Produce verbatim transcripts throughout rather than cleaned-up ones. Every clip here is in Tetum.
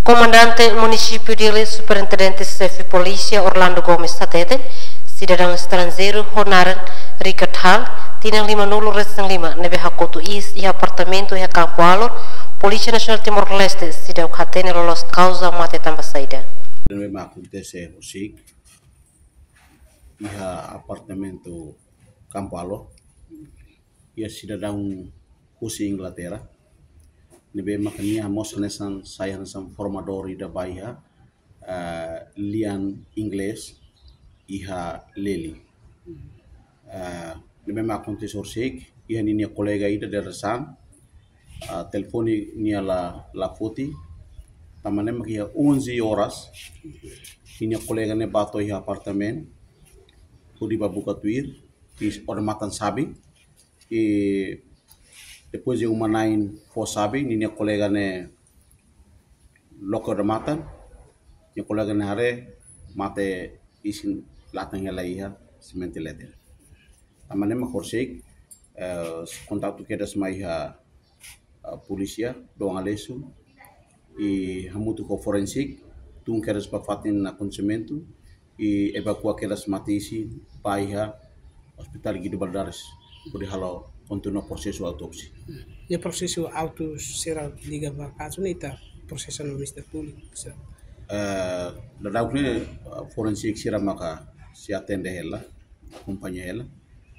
Komandante Munisípiu Dili, Superintendente Xefe Polísia Orlando Gomes hateten, sidadaun estranjeiru ho naran Richard Hall, tinan lima-nulu resin lima, ne'ebé hakotu iis iha apartamentu iha Kampu Alor, Polísia Nasionál Timor-Leste, seidauk hatene loloos kauza mate tanba saida. Ne'ebé mak akontese horiseik iha apartamentu Kampu Alor, iha sidadaun husi Inglaterra, ne'ebé maka nia mós hanesan, sai hanesan formadór ida ba iha, eh, lian Inglés iha Leli. Eh, ne'ebé mak akontese horiseik, iha ninia kolega ida dadeer-saan, ah, telefone nia la, la foti, tanba ne'e mak iha onze horas, ninia kolega ne'e bá to'o iha apartamentu, hodi bá buka tuir, i odamatan xave, i depois de uma-na'in fó xave, ninia kolega ne'e loke odamatan, nia kolega ne'e haree mate isin latan hela iha simente leten. Tanba ne'e mak horiseik, eh, kontaktu kedas mai iha, eh, polísia Dom Aleixo, i hamutuk ho forensik, tun kedas ba fatin akontesimentu, i evakua kedas mate isin ba iha Hospital Guido Valadares, hodi halo kontinua prosesu autópsia. Iha prosesu autos sira liga ba kazu ne'e ita prosesa no Ministériu Públiku, sira? Eh, daudaun ne'e, eh, forensik sira maka sei atende hela, akompaña hela.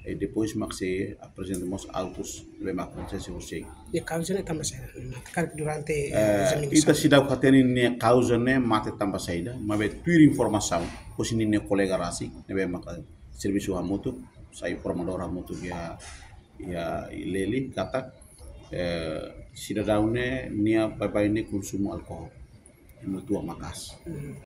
I depois mak sei aprezenta mós autos ne'ebé mak akontese horiseik. Iha kauza ne'e tanba saida? Karik durante, eh, eh, ezaminasaun ita seidauk hatene ninia kauza ne'e mate tanba saida, maibé tuir informasaun husi ninia kolega rasik ne'ebé maka servisu hamutuk, sai formadór hamutuk iha, iha Leli, katak, eh, sidadaun ne'e nia baibain ne'e konsumu alkohol, i mutua maka'as. Hmm.